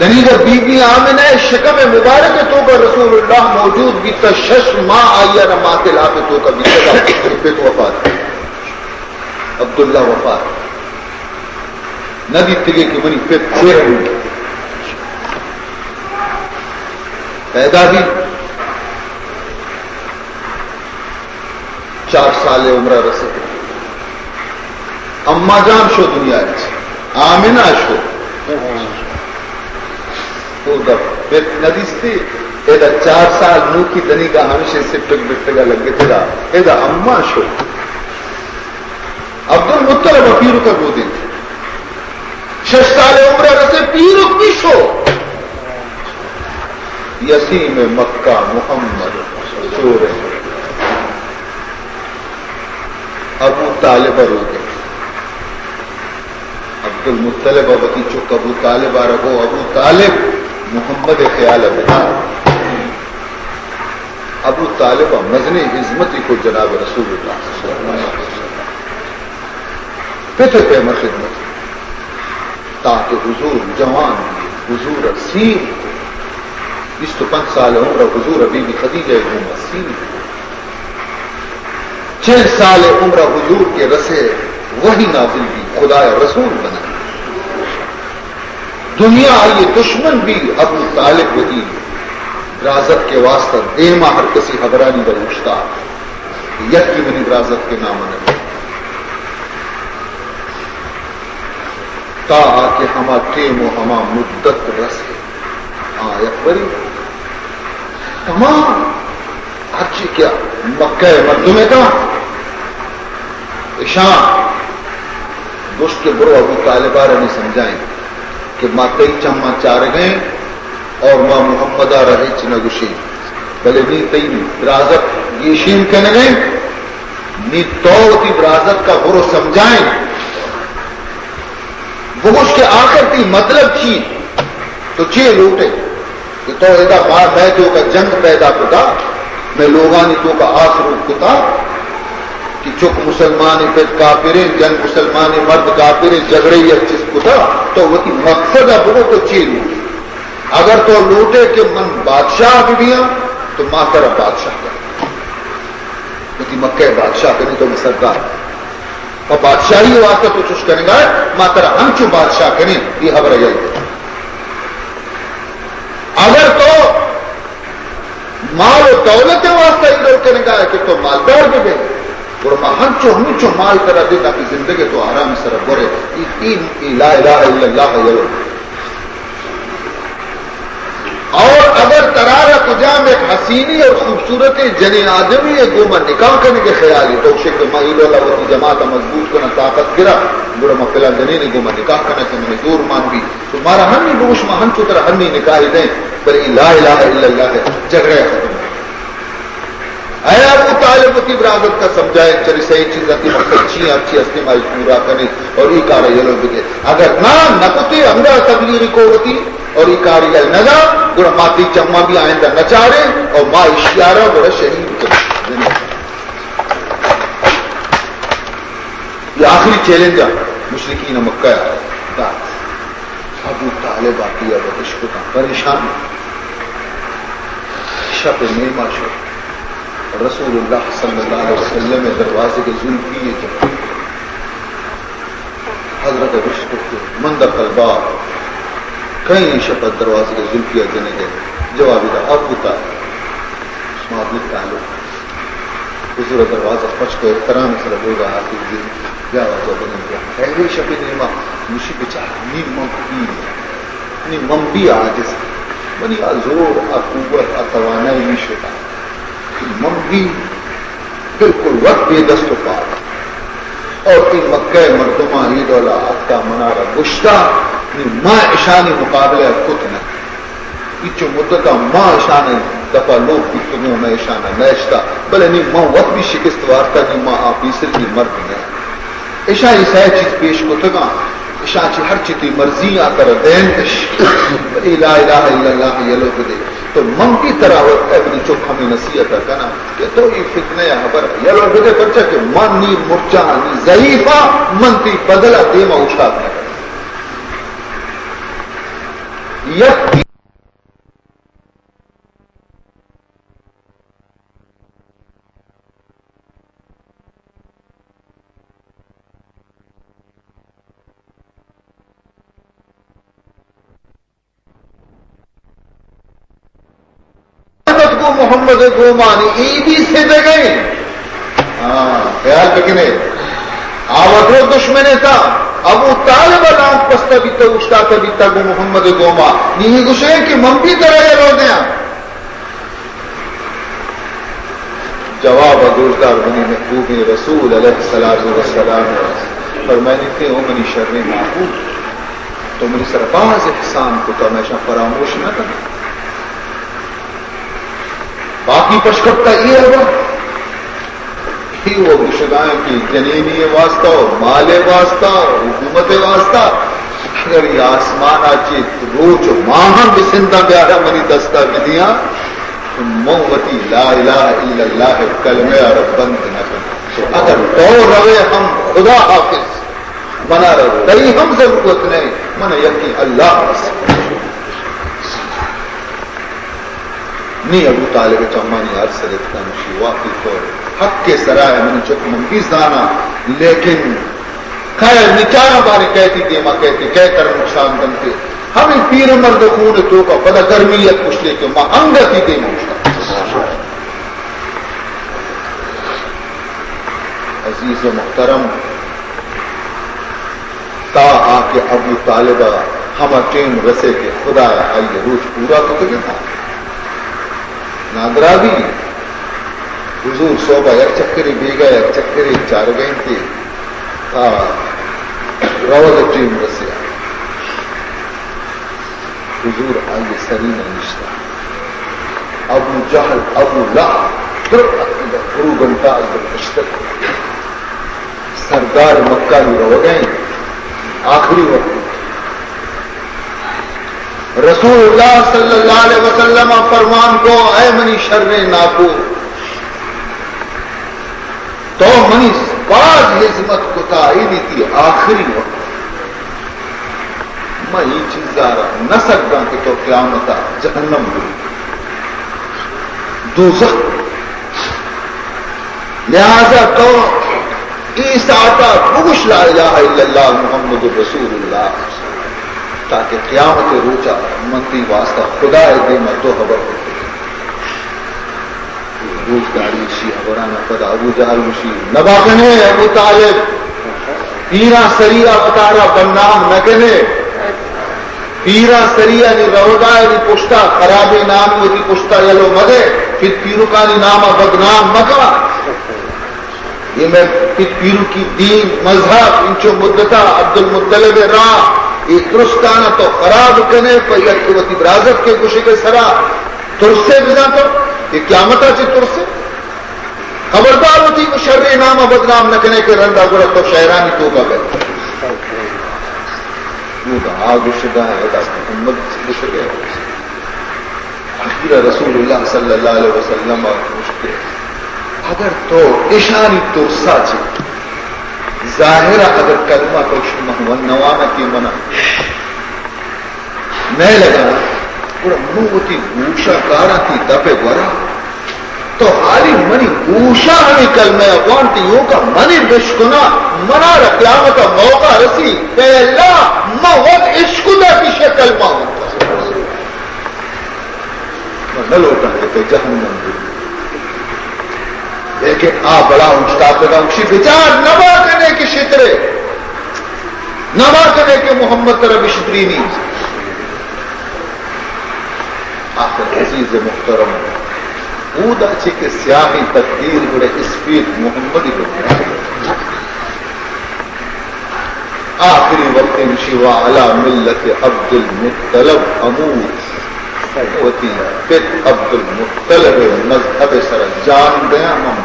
دنیگا بی بی آمنہ ء شکم ء مبارک ء توکا رسول اللہ موجود بیتا، شش ماہ آئی ء را ماتل آپ ء توکا بیتا، پت وفات۔ عبداللہ وفات۔ نہ دیتگے کہ منی پت چیر بوت۔ پیدا بی، چار سال عمر رسید۔ اما جان شو دنیا چ، آمنہ شو۔ او دا پت نہ دیستی، ادا چار سال نوکی دنیگا ہمشے سپٹگ بٹگا لگتگا، ادا اما شو۔ عبدالمطلب ء پیرک ء گودینت۔ شش سال عمر ء رسے پیرک بی شو۔ یتیم مکہ محمد چورے۔ ابو طالب ء روگے۔ عبدالمطلب ء وتی چک ابو طالب ء را گو، ابو طالب، محمد ء خیال ء بدار۔ ابو طالب ءَ مزنیں ہزمتے کو جناب رسول اللہ صلی اللہ علیہ وسلم۔ پت ءِ پیمر خدمت، تاکہ حضور جوان بی، حضور ءَ سیر کو۔ بیست و پنچ سال عمر ءَ حضور ءَ بی بی خدیجہ ءِ گوما سیر کو۔ چل سال عمر ءَ حضور کہ رسے، وحی نازل بی، خدا ءِ رسول بنا۔ دنیا آئی دشمن بی، ابو طالب وتی درازتک ءِ واسطہ دیما ہر کسی ہبرانی در اوشتا، یکی منی درازتک ءِ نام نہ۔ تا کہ ہما ٹیم و ہما مدت رسے، آ یک بری تمام ہرچی کہ مکہ ءِ مردم اتاں، اشاں گوشت کہ برو ابو طالب ءَ را نی سمجھائیں کہ ما تئی چماں چارگیں اور ما محمد ءَ را ہچ نہ گوشیں، بلے نی تئی درازت گیشین کنگیں، نی تو وتی درازت کا برو سمجھائیں، بگوش کہ آخر تئی مطلب چی؟ تو چے لوٹے؟ کہ تو ادا ما، مئے توکا جنگ پیدا کتا، مئے لوگانی توکا آس روک کتا کہ چک مسلمانیں پت کافریں، جن مسلمانیں مرد کافریں، جھگڑے یک چیز کتا، تو وتی مقصد ءَ بگو تو چی لوٹے؟ اگر تو لوٹے کہ من بادشاہ بہ بیاں تو ما ترا بادشاہ کنیں، وتی مکہ ءِ بادشاہ کنیں، تو مئے سردار۔ پہ بادشاہی واسطہ تو چش کنگا ئے، ما ترا ہنچو بادشاہ کنیں، اے ہبر ءَ یل۔ اگر تو مال و دولت ءِ واسطہ اے ڈول کنگا ئے کہ تو مالدار بہ بے، گڑا ما ہنچو، ہنچو مال ترا دے تاکہ زندگی تو آرام سر برے۔ اے، اے، اے لا الہ الا اللہ یلو۔ اور اگر ترا را کجام یک حسینی اور خوبصورت جنین آدمی ءِ گوما نکاح کنگ ءِ خیال ئے، تو گوشے کہ ما اے ڈولا وتی جماعت ءَ مضبوط کناں، طاقت گراں، گڑا ما فلاں جنین ءِ گوما نکاح کناں کہ منی زور مان بی، تو مارا ہنی بگوش، ما ہنچو ترا ہنی نکاح دیں، بلے اے لا الہ الا اللہ ءِ جھگڑا ختم۔ اے ابو طالب، وتی برازتکا سمجھائے، چری سئیں چیزاں تئی مقصد چی انت، ہرچی ہستی ما ایش پورا کنے اور اے کارا یلو بدے۔ اگر نا نہ کتے، انگا تبلیغی کو وتی اور اے کار یل نہ دا، گڑا ما تئی چماں بی آئندہ نہ چارے اور ما اشیارا گڑا شہید کنے۔ اے آخری چیلنج ءَ مشرکین مکہ ءَ دات۔ ابو طالب ءَ پیا وت اشکتاں، پریشان۔ شپ ءِ نیما شت، رسول اللہ صلی اللہ علیہ وسلم ءِ دروازگ ءِ زلفی ءَ جت۔ حضرت ءَ گوشت کہ من دخل الباب، کئے اے شپ ءَ دروازگ ءِ زلفی ءَ جنگ ءَ؟ جواب دا، ابو طالب۔ ما ابو طالب۔ حضور ءَ دروازہ پچ کو، احترام سرا لوگا حاضر بی، بیا واجہ بنند بیا۔ پہلے شپ ءِ نیما گوشی، بچار نی من بی، نی من بی عاجز، منی آ زور، آ قوت، آ توانائی نی شتا۔ من بی بالکل وت بے دست و پا۔ اور تئی مکہ ءِ مردماں اے ڈولا اتکا منارا گوشتا، نی ما اشانی مقابلہ ءَ کت نہ۔ اینچو مدتا ما اشان ءِ دپا لوگ بیتگوں، ما اشانا نہ اشتا، بلے نی ما وت بی شکست وارتا، نی ما آ پیسرگی مرد نہ۔ اشاں اے سئے چیز پیش کتگاں، اشاں چہ ہرچی تئی مرضی آ ترا دینت اش۔ اے لا الہ الا اللہ یلو بدے۔ تو من بی ترا وت اے منی چک ہمے نصیحت ءَ کناں کہ تو اے فتنہ ءِ ہبر یلو بدے، پرچا کہ من نی مرچاں، نی ضعیفاں، من تئی بدل ءَ دیما اوشتات نہ کناں۔ یک گو محمد گومانی ای بی سے دگئے۔ ہاں، خیال بکنے۔ آ وترو دشمن تا، ابو طالب لانک پستا بیتا، اوشتاتا بیتا گو محمد گوما۔ نی گوشے کہ من بی ترا یلو دیاں۔ جواب ءَ گوشدار، منی محبوبیں رسول علیہ الصلوۃ والسلام فرمائنی تے، او منی شریں محبوب، تو منی سر باز احسان کتا، من اشاں فراموش نہ کناں۔ باقی پشکپتا اے ہوا، اے وہ گشگائیں کہ جنینی واسطہ اور مال واسطہ اور حکومت واسطہ، اگر یہ آسمان آ چی روچ و ماہ ہم بسندہ بیارا منی دستا بدیاں، من وتی لا الہ الا اللہ کلمہ ءَ را بند نہ کناں۔ اگر تو روے ہم خدا حافظ، منا را تئی ہم ضرورت نہیں، من یکی اللہ بس۔ نی ابو طالب چمانی عرض ءَ اتکا، گوشی، واقعی تو حق ءِ سرا ئے، منی چک من بھی زاناں، لیکن خیر، نچاراں بارے کئے تئی دیما کئیت، کئے ترا نقصان دنت۔ ہمے پیر مرد خون توکا پدا گرمی ات، گوشتے کہ ما انگت تئی دیما اوشتاں۔ عزیز و محترم، تا آ کہ ابو طالب ءَ ہما ٹیم رسے کہ خدا ءَ آئی ءِ روچ پورا کتگ ات، نادراہی، حضور صحب ءَ یک چکرے بیگا، یک چکرے چارگا انت، تا روگ ءِ ٹیم رسیا۔ حضور آئی ءِ سرین ءَ نشتا۔ ابو جہل، ابو لہب، در اتکگ، گروگنڈا اندر نشتگ۔ سردار مکہ نوں روگ ءَ انت، آخری وقت۔ رسول اللہ صلی اللہ علیہ وسلم ءَ فرمان کو، اے منی شریں ناکو، تو منی باز ہزمت کتا، اے نی تئی آخری وقت۔ من اے چیز ءَ را نہ سگاں کہ تو قیامت ءَ جہنم بروئے، دوزخ بروئے۔ لہذا تو اے ساعت ءَ بگوش، لا الہ الا اللہ محمد رسول اللہ، تاکہ قیامت ءِ روچ ءَ من تئی واسطہ خدا ءِ دیم ءَ دو ہبر کت۔ روچ داری، اشی ہبران ءَ پدا ابو جہل گوشی، نبا کنے ابو طالب، پیراں سری ءَ وتارا بدنام نہ کنے۔ پیراں سری ءَ نی روگ ءَ نی پشتا خرابیں نام وتی پشتا یلو مدے، پت پیرکانی نام ءَ بدنام مکن۔ اے مئے پت پیرکی دین، مذہب، انچو مدتا عبدالمطلب ءِ راہ، اے درستانا تو خراب کنے، پہ یک وتی برازتک ءِ گوشگ ءِ سرا۔ ترسے بزاں تو، کہ قیامت ءَ چہ ترسے؟ خبردار، وتی شریں نام ءَ بدنام نہ کنے کہ رندا گڑا تو شہرانی توکا بئے۔ اودا آ گوشگا ہے، ادا محمد گوشگا ہے۔ آخر رسول اللہ صلی اللہ علیہ وسلم ءَ گوشتے، اگر تو اشانی ترسا چہ ظاہر ءَ اگر کلمہ تو شما ون نوانا کہ منا نئے لگا، گڑا من وتی گوشا کاراں تئی دپ ءَ گورا۔ تو حالی منی گوشا ہمے کلمہ ءَ وانت، ایوکا من ءَ بشکنا، منا را قیامت ءَ موقع رسی، پہلا من وت اشکتا کہ شے کلمہ وانتا۔ من نہ لوٹاں کہ تئی جہنم بی۔ لیکن آ بلا اوشتاتگا، گوشی، بچار، نبا کنے کہ شترے، نبا کنے کہ محمد ترا بشترینی۔ آخر عزیز محترم، اودا چہ کہ سیاہیں تقدیر گڑا اسپیت محمد بن۔ آخری وقت انشی و علی ملت عبدالمطلب اموت، وتی پت عبدالمطلب مذہب سر جان دیاں۔ من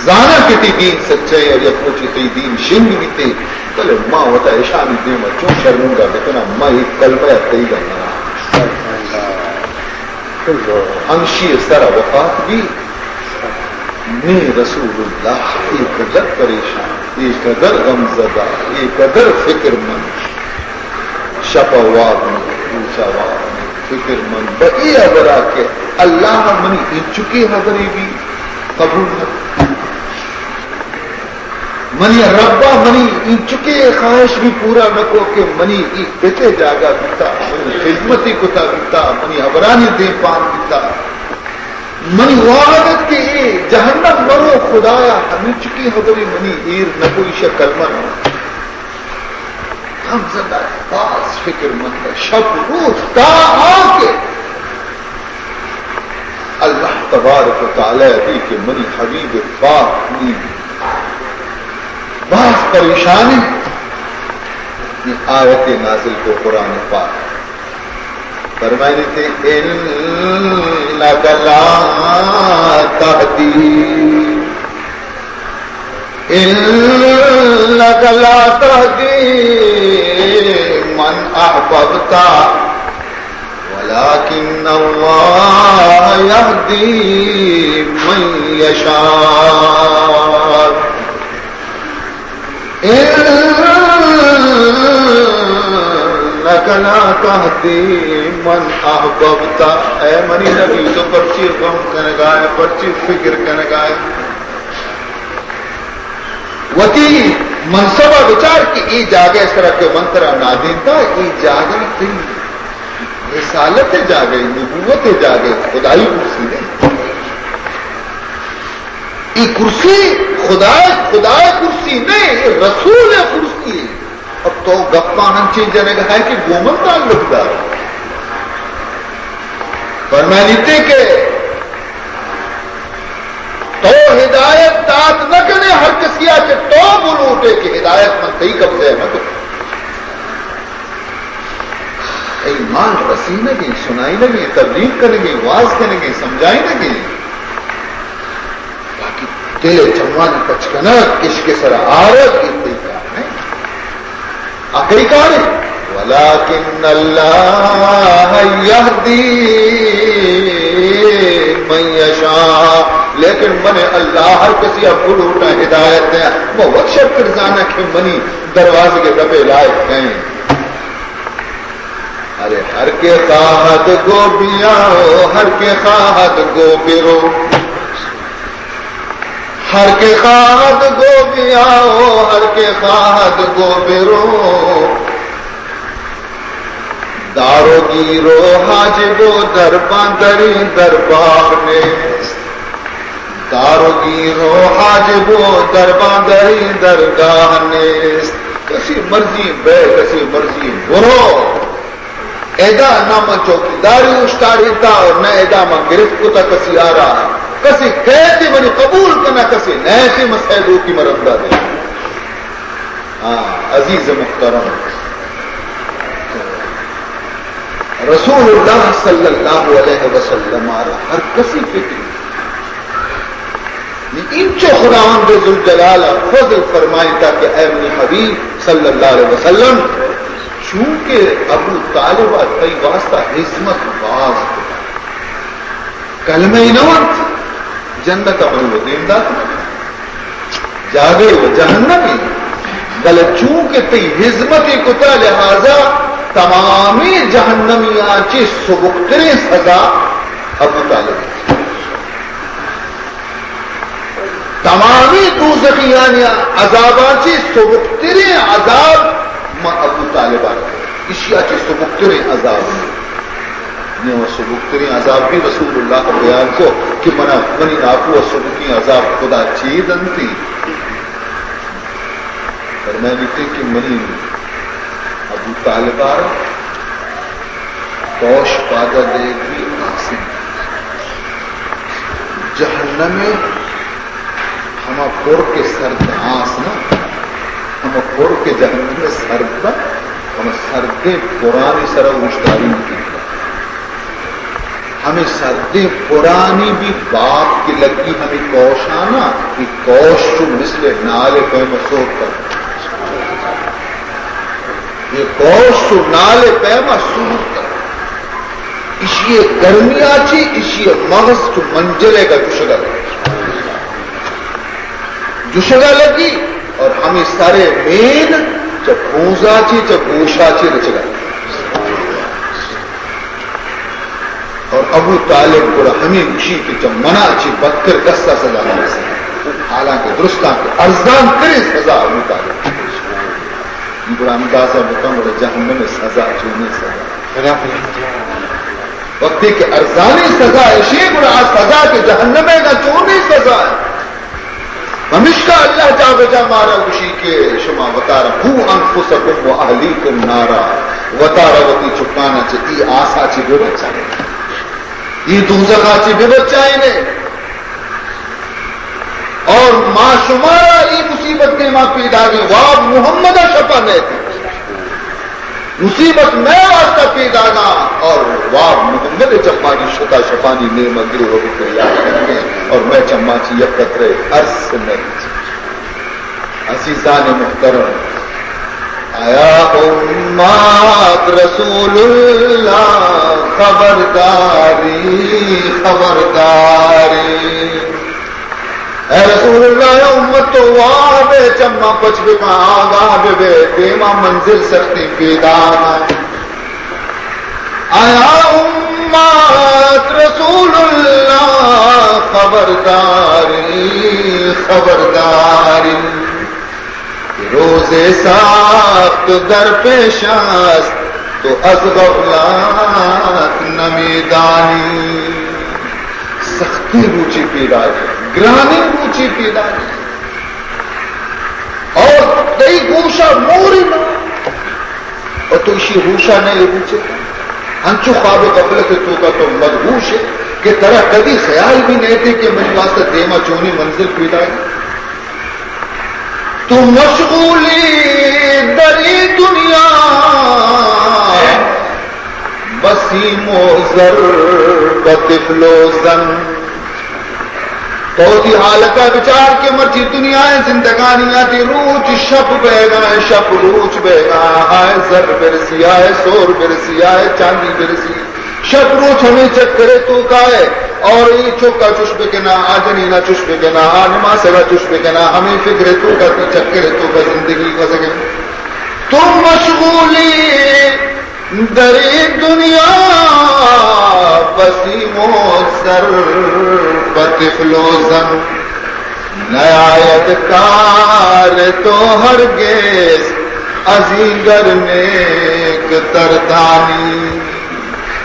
زاناں کہ تئی دین سچے اور یک روچے تئی دین شنگ بیتے، بلے ما وتا اشانی دیم چون شرمندہ بکناں، ما ایک کلمہ تئی گا نہ۔ ہمشی سر وفات بی۔ نی رسول اللہ، اے قدر پریشان، اے قدر غمزدہ، اے قدر فکر مند، شپ ءَ واب نہ، روچ ءَ واب نہ، فکر مند بہ اے ہبرا کہ اللہ منی انچکیں ہبرے بی قبول نہ۔ منی ربا منی انچکیں خواہش بی پورا نہ کو کہ منی ای پتے جاگہ بیتا، منی خدمتی کتا بیتا، منی ہبرانی دیم پان بیتا۔ منی وہد ات کہ اے جہنم مرو خدایا، ہمینچکیں ہبرے منی ایر نہ کو، ایشا کلمہ نہ۔ غمزدہ باز فکر مند، شپ روچ تا آ کہ اللہ تبارک و تعالی دی کہ منی حبیب پاک نی باز پریشانی، نی آیت نازل کو قرآن پاک۔ فرمائنی تھی، انک لا تہدی، انک لا تہدی من احببت، ولکن ولكن الله يهدي من يشاء. إنك لا تهدي من أحببت. اے منی نبی، تو پرچی غم کنگائے، پرچی فکر کنگائے؟ وتی منصبا بچار کہ اے جاگہ سرا کہ من ترا نادینتا، اے جاگہ تئی رسالت جاگہ، نبوت جاگہ، خدائی کرسی نہیں۔ اے کرسی خدا، خدا کرسی نہیں، اے رسول کرسی۔ اب تو گپاں انچیں جنگ ہے کہ گومن تعلق دار۔ فرمائیتے کہ تو ہدایت دات نہ کنے ہر کسی آ کہ تو بلوٹے کہ ہدایت من تئی قبضے نہ کنے۔ ایمان رسینگیں، سنائینگیں، تبلیغ کنگیں، واز کنگیں، سمجھائینگیں۔ باقی دل ء چمانی پچ کنگ، عشق ء سرا آرگ، اے تئی کار نہ انت۔ آ کئی کار انت؟ ولكن الله يهدي من يشاء۔ لیکن من اللہ ہر کسی ء بلوٹاں ہدایت دیاں۔ من وت شرتر زاناں کہ منی دروازگ ء دپ ء لائق کئے انت۔ ارے ہر کہ خواہد گو بیاؤ، ہر کہ خواہد گو برو۔ ہر کہ خواہد گو بیاؤ، ہر کہ خواہد گو برو۔ دار و گیر و حاجب و درباں دریں درگاہ نیست۔ دار و گیر و حاجب و درباں دریں درگاہ نیست۔ کسی مرضی بئے، کسی مرضی برو۔ ادا نہ من چوکیداری اوشتارینتا اور نہ ادا من گرفت کتا کسی آرا۔ کسی کئیت منی قبول کنا، کسی نئیت من سیدوکی مرندا دے۔ ہاں، عزیز محترم، رسول اللہ صلی اللہ علیہ وسلم آرا ہر کسی فکر نی انچو خداوند ذوالجلال ء فضل فرمائینتا کہ اے منی حبیب صلی اللہ علیہ وسلم، چونکہ ابو طالب ء تئی واسطہ ہزمت باز کتا، کلمہ ای نہ ونت، جنت ء منی و دیم دات نہ، جاگہ و جہنم ء، بلے چونکہ تئی ہزمت ء کتا، لہذا تمامی جہنمیاں چہ سبکتریں سزا ابو طالب ء۔ تمامی دوزخیانی عذاباں چہ سبکتریں عذاب ما ابو طالب ء، اشیا چہ سبکتریں عذاب۔ نیو سبکتریں عذاب بھی رسول اللہ بیان کو کہ منا، منی ناکو سبکیں عذاب خدا چی دنتی۔ فرمائیتے کہ منی ابو طالب ء را کوش پادا دئیگ بی آسن۔ جہنم ء ہما پر کہ سرد آس نہ، ہما پر کہ جہنم ء سرد نہ، ہما سردیں پرانی سرا اوشتاری نہ کنت۔ ہمے سردیں پرانی بھی باپ کہ لگی ہمے کوشانا، اے کوش چو مثل نال ء پیم سوت۔ اے کوش چو نال ء پیم سوت۔ اشی ء گرمی ء چی، اشی ء مغز چو منجل ء گا جشگا لگی۔ جشگا لگی اور ہمے سر ء مین چہ پونزا چی، چہ گوشا چی رچگا لگی۔ اور ابو طالب گڑا ہمے گوشی کہ چہ منا چی بدتر کسا سزا نہ رسے، حالانکہ درستاں کہ ارزان تریں سزا ابو طالب۔ گڑا اندازہ بکن گڑا جہنم سزا چونیں سزا۔ وقتی کہ ارزانی سزا اشی گڑا آ سزا کہ جہنم ء چونیں سزا۔ پمشکا اللہ جا بجا مارا گوشی کہ شما وتارا قو انفسکم و اہلیکم نارا، وتارا وتی چکانا چہ ای آسا چہ بہ بچائینے، ای دوزخا چہ بہ بچائینے۔ اور ما شمارا ای مصیبت دیما پیداگیں، واب محمد شپا نیتی۔ مصیبت مئے واسطہ پیداگاں اور واب محمد چمانی شتا شپانی نیمہ گرے و فریاد کنگیں اور مئے چماں چہ یک قطرے ارس نہ۔ عزیزان محترم، یا امت رسول اللہ، خبرداری، خبرداری۔ اے رسول اللہ، اے امت تو واب ءِ چماں پچ بکن، آگاہ بہ بے، دیما منزل سختی پیداک۔ ایا امت رسول اللہ، خبرداری، خبرداری۔ روز سخت در پیش است، تو از غفلت نمی‌دانی۔ سختی روچی پیداک، گرانی روچی پیداک۔ اور تئی گوشا موری نہ، اور تو اشی ہوشا نہ، یہ روچے انچو خواب غفلت توکا تو مدہوش ہے کہ ترا کدی خیال بھی نہیں تھے کہ منی واسطہ دیما چونی منزل پیدا ہے۔ تو مشغولی دری دنیا، وسیم و زر و طفل و زن۔ تو وتی حالتا بچار کہ مرچی دنیا ءِ زندگانی ءَ تئی روچ شپ بیگا، شپ روچ بیگا، ہائے زر برسی، ہائے سور برسی، ہائے چاندی برسی۔ شپ روچ ہمے چکرے توکا ہے، اور اے چکا چش بکنا، آ جنینا چش بکنا، آ نماسگا چش بکنا، ہمے فکرے توکا، تئی چکرے توکا زندگی گزگے۔ تو مشغولی دری دنیا، وسیم و زر و طفل و زن۔ نیاید کار تو ہرگز ازیں گر نیک تردانی۔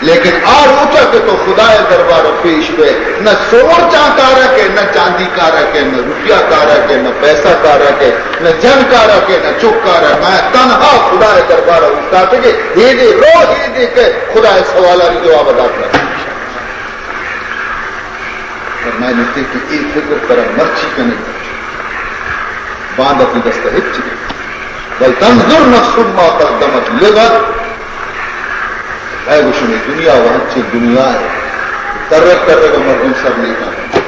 لیکن آ روچا کہ تو خدائے دربارا پیش بے، نہ سور چاں کارا کے، نہ چاندی کارا کے، نہ روپیہ کارا کے، نہ پیسہ کارا کے، نہ جن کارا کے، نہ چک کارا، نہ تنہا خدائے دربارا اوشتاتگے، ہیدے رو، ہیدے کہ خدائے سوالانی جواب دات۔ فرمائے نتے کہ اے فکر ترا مرچی کنے، باندا تئی دستا ہچ نہیں۔ ولتنظر نفس ما قدمت لغد۔ اے گوشنی دنیا و ہنچیں دنیا ہے۔ ترگ ترگ مردم سر لیکن۔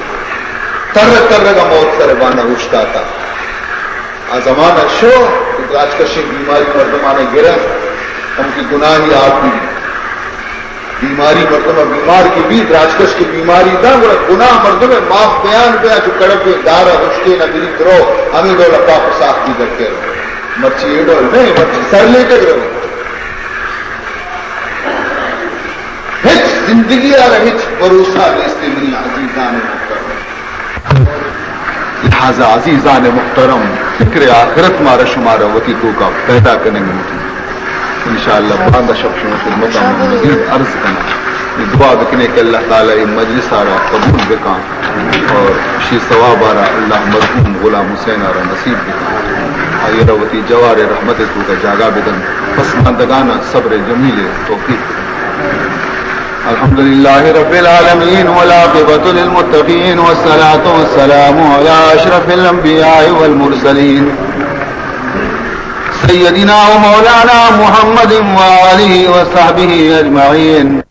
ترگ ترگ موت سر باندا اوشتاتا۔ آ زمانہ شو کہ دراجکشیں بیماری مردمانے گرن، ہم کہ گناہی آپ بھی۔ بیماری مردم بیمار کہ بی، دراجکش کہ بیماری دا، گڑا گناہ مردم معاف بیان بیا، چو کڑپے دارا ہشتے نہ بری درو، ہمیں ڈول پاک و صاف بھی در کے رو۔ مرچی اے ڈول نہیں، مرچی سر لیٹگ رو۔ ہچ زندگی آ را ہچ بھروسہ نیستی منی عزیزان محترم۔ لہذا عزیزان محترم، فکر آخرت مارا شمارا وتی توکا پیدا کنگ بوتی۔ انشاءاللہ باندا شپ شما خدمت ءَ من مزید عرض کناں۔ یہ دعا بکنے کہ اللہ تعالی اے مجلس آرا قبول بکاں اور شی ثواب آرا اللہ مرحوم غلام حسین آرا نصیب بکاں۔ آئی را وتی جوار رحمت توکا جاگا بدن۔ پسماندگان صبر جمیل توفیق۔ الحمد لله رب العالمين، والعاقبة للمتقين، والصلاة والسلام على أشرف الأنبياء والمرسلين، سيدنا ومولانا محمد وآله وصحبه أجمعين.